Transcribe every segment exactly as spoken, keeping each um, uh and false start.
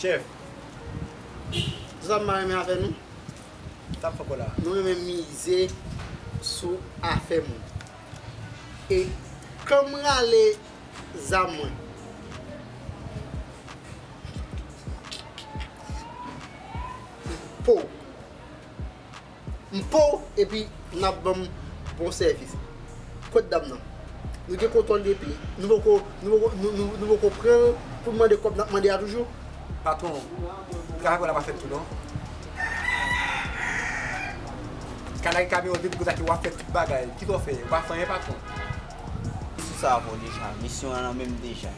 Chèf, sa m pa renmen avè nou. Sa m fè ankò la? Nou renmen mize sou afè moun. E kan m rale zam mwen, po. M po w, epi n ap ban m bon sèvis. Kot dam nan? Nou gen kontwòl li epi nou poko, nou poko, nou, nou, nou poko pran l pou n mande kòb n ap mande a toujou? Patwon, travay w la pa fèt tou non. Kanari kamyon vin konsa ke w ap fè tout bagay. Kisa w fè? Ou pa fè anyen, patwon. Sou sa avè w deja. Misyon an nan men m deja.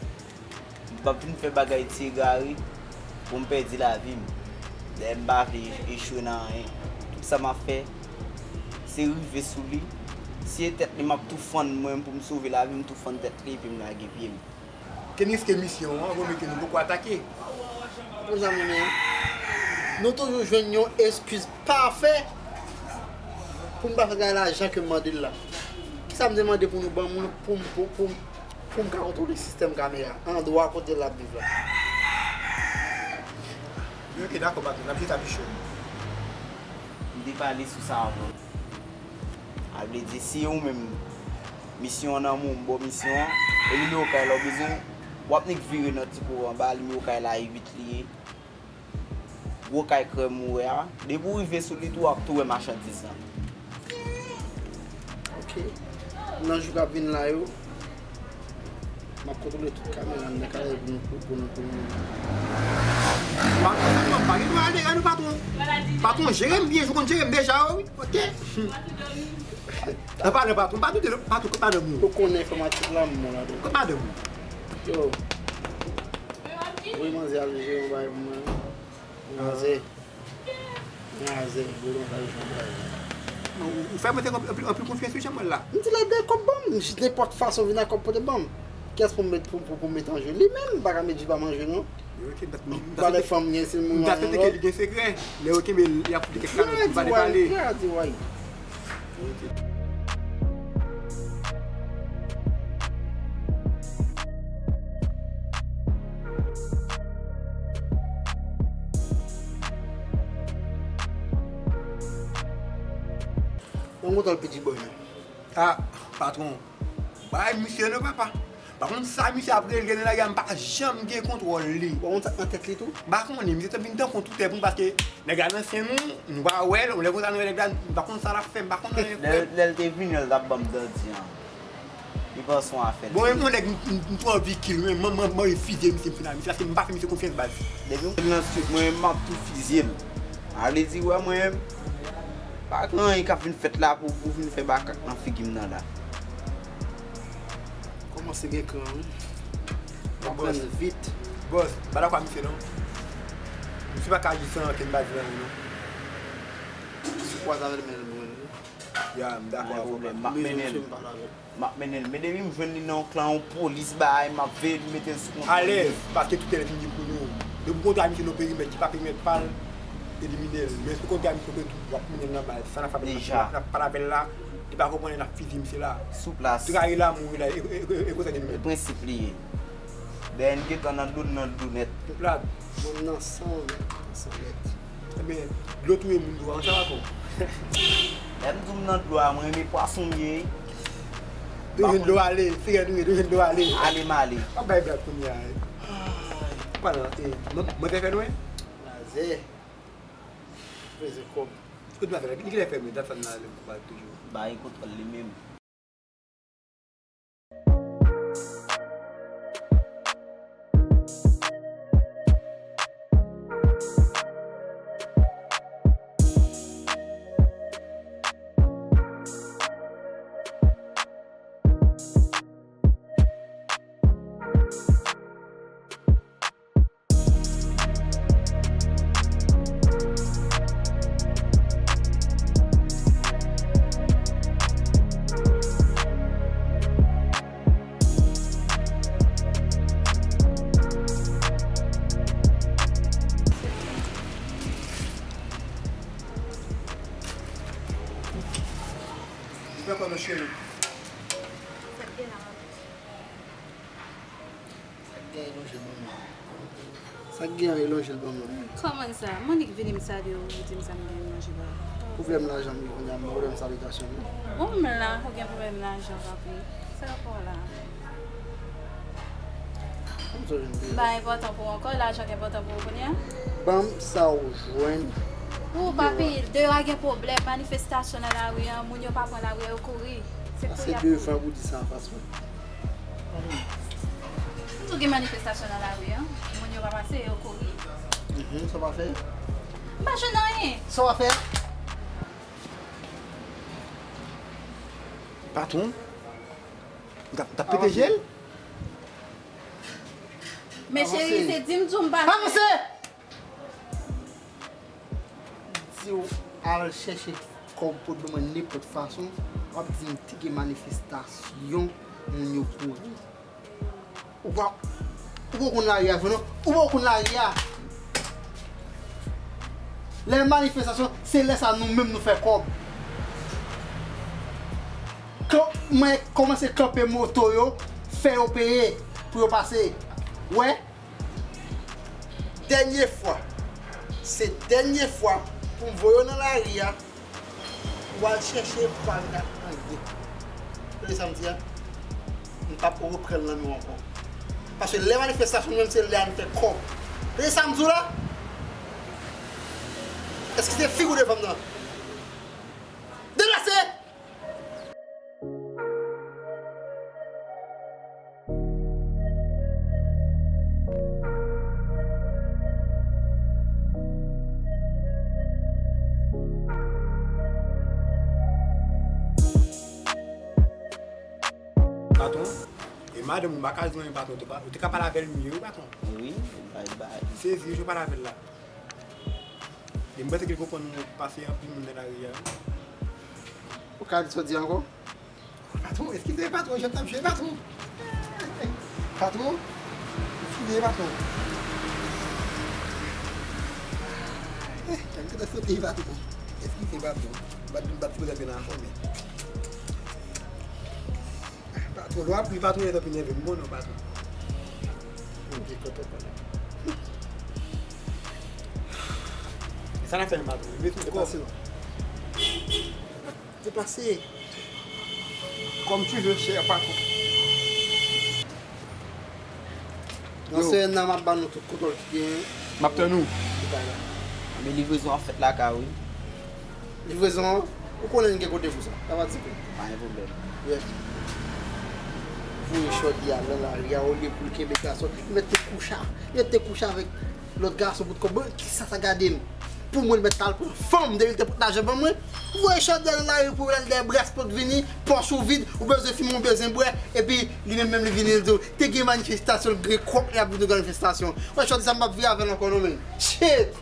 M p ap vin fè bagay ti egare pou m pèdi lavi m. Dayè m pa vle echwe nan anyen. Tout sa m ap fè, se rive sou li. Si e tèt li m ap tou fann mwen pou m sove lavi m, tou fann tèt li epi m lage pye m. Ke n riske misyon an, vòmye ke nou poko atake. Konn sa m renmen an. Nou toujou jwenn yon eskiz pafè pou m pa fè bagay la jan ke m mande l la. Kisa m te mande pou nou ban m pou m, pou, pou m, pou m ka kontwole sistèm kamera an andwa kote l ap viv la? Wi, ok, dakò, patwon, n ap jis ap cho. M te pale sou sa avan. A vle di, si ou menm, misyon an nan men w, m ba w misyon an, e nimewo kay la w bezwen, w ap nik vire nan ti po anba, nimewo kay la uit li ye. Gwo kay krèm ou wè a, depi w rive sou li tou, w ap tou wè machandiz lan. Ok. Nan jou k ap vin la yo, m ap kontwole tout kamera m nan kay la pou nou, pou, pou nou, pou nou. Patwon, sèlman, pa gen dwa ale, gade patwon. Patwon, jere m byen, jou konn jere m deja, wi, ok? Nan pale patwon, pa doute non, patwon, kot madanm ou? Ou konnen enfòmatik la, m bon ladan. Kot madanm ou? Yo. Voye manzè al jere yon bagay pou mwen. Manzè. Manzè, voye manzè al jere yon bagay. Ou, ou fè mwen te anpil, anpil konfyans wi, Jean Paul la. M di la bay kòb ban m, nenpòt fason vin ak kòb pote ban m. Kiyès pou m met, pou, pou, pou m met an je? Li menm, m pa ka met je pa m an je non. Yo, ok, dat, m, m ta swete, fanm gen, se moun m ta swete ke li gen sekrè. Lè yo kenbe l, y ap fout kèk kalòt, li pa depale. Mwen kontan l piti bòy. Ah, patwon. Bay misye non, papa. Pa konn sa misye ap regle nan lari a, m pa janm gen kontwòl li. Ou pa konn sa k nan tèt li tou? M pa konnen, misye te vin tankou yon toutè pou m, paske nèg la nan sen nou, nou pa wè l, yon lè konsa nou wè nèg la, m pa konn sa l ap fè, m pa konn anyen, frè. Lè, lè l te vini an, l t ap ban m dandi an. Li panse yon afè l. Bon, menm yon nèg, m, m, m twò anvi kill, men m, m, m anvi fizye misye, m fin a misye, paske m pa fè misye konfyans, baz. Depi m nan street, mwen, m ap tou fizye l. A vle di, wè, mwen, pa gen anyen k ap vin fèt la pou, pou vin fè makak nan figi m nan la. Kòmanse gen kran, wi. W ap konn vit. Bòs, m pa dakò ak misye non. Misye pa ka aji san ankenn baz nan li non. Si w kwaze avè l, men l mwen wi. Ya, m dakò avè w. M ap mennen l. M ap mennen l. Men depi m jwenn li nan yon klan, yon polis, bay, m ap veye li, mete l sou kontwòl li. Alèz, paske tout lè li vin di pou nou. Depi w kontre a misye nan perimèt ki pa perimèt pa l, elimine l. Men si w kontre a misye nan perimèt, w ap mennen l nan baz. Sa n ap fè avè l, n ap pale avè l la. Li pa konprann, n ap fizye misye la. Sou plas. Trayi la, mouri la, e, e, e, e konsa gen nou menm. E prensip li ye. Dèyè n gentan nan dlo, n nan dlo nèt. Sou plas. Bon, nan san, nan san nèt. Ebyen, dlo touye moun tou, an sa pa bon. Lè m di w m nan dlo a, mwen renmen pwason m ye. Dlo jwenn dlo ale, sirèn ou ye, dlo jwenn dlo ale. Ale m ale. W ap bay blag kounye a, e. Ay, pa nan, e, mwen, mwen fè fè nou, e? Lazè. Bezwen kòb. Kot nou a fè la? Ki lè fèmen? Dat sa n nan ale koupab toujou. Bay kontwòl li menm. Ou fè kòman, cheri? Sa k gen la, manmi? Sa k gen, lonje moun nan? Sa Gen anyen lonje l ban mwen. Kòman sa? Monik vini m salye w, ou di m sa m gen manje ba ou. Pwoblèm lajan m gen kounye a, m ba w pwoblèm salitasyon non. Bon, m la, ou gen pwoblèm lajan, papi. Sa w fè w la? M sonje m te. M pa enpòtan pou ou ankò, lajan ki enpòtan pou ou kounye a? Ban m sa w jwenn. Ou, papi, deyò a gen pwoblèm, manifestasyon nan lari an, moun yo pa pran lari a, yo kouri. Se kouri y ap kouri. Sa se de fwa pou di sa anfas mwen. M tou gen manifestasyon nan lari an. Moun yo pa pase, yo kouri. Mhm, sa w pa fè? M pa jwenn anyen. Sa w pa fè? Patwon? Ou t ap, ou t ap pete je l? Men cheri, se di m tou m pa. Avanse! Di w al chèche kòb pou ban mwen nenpòt fason, w ap di m te gen manifestasyon, moun yo kouri. Ou pa, ou poko konn lari a vre non, ou poko konn lari a. Lè manifestasyon, se lè sa nou menm nou fè kòb. Kan mwen kòmanse kanpe moto yo, fè yo peye pou yo pase. Wè? Dènye fwa, se dènye fwa pou m voye w nan lari a, pou w al chèche pou pa vin ak anyen. Tande sa m di a? M p ap reprann l nan men w ankò. Paske lè manifestasyon menm se lè a n fè kòb. Tande sa m di w la? Eskize figi w devan m nan. Deplase! Patwon, e madanm ou m pa ka di anyen patwon, ou te ka, ou te ka pale avè l mye wi patwon. Wi, bay bay. M sezi wi jan w pale avè l la. E m panse ke l konprann ou pase anpil moun nan lari a wi. Ou ka di sa w di ankò? Patwon, eskize patwon, jan n ap jwe patwon. Patwon, eskize patwon. Eh, jan m te sote patwon. Eskize patwon. M pa t, m pa t sipoze ap nan afè men. Patwon, lè w ap ri patwon, lè w ap enève m bon non patwon. M gen kòtò konnen. Sa n ap fè menm patwon. Mete w kò. Deplase. Comme tu veux, cher patron. Nan semèn nan, m ap ba nou tout kontwòl ki genyen. M ap tann ou. Anben livrezon ap fèt lakay ou wi. Livrezon an, ou konnen n gen kote pou sa. Sa pa di pou. Pa gen pwoblèm. Yeah. Voye chòdye a nan lari a, olye pou l kenbe gason. Mèt te kouche a. Mèt te kouche avèk lòt gason pou t kòb. Bon, kisa sa gade m? Pou mwen, l mèt al pran fanm, depi l te pot lajan ban mwen. Voye chòdye a nan lari pou l al dèyè bras pou l vini, pòch ou vid, ou bezwen fimen, ou bezwen bwè, epi li menm, menm li vini, l di w, te gen manifestasyon, l gen kòk, li ap vin nan manifestasyon. Wè, chòdye sa, m p ap viv avè l ankò non, men. Shit!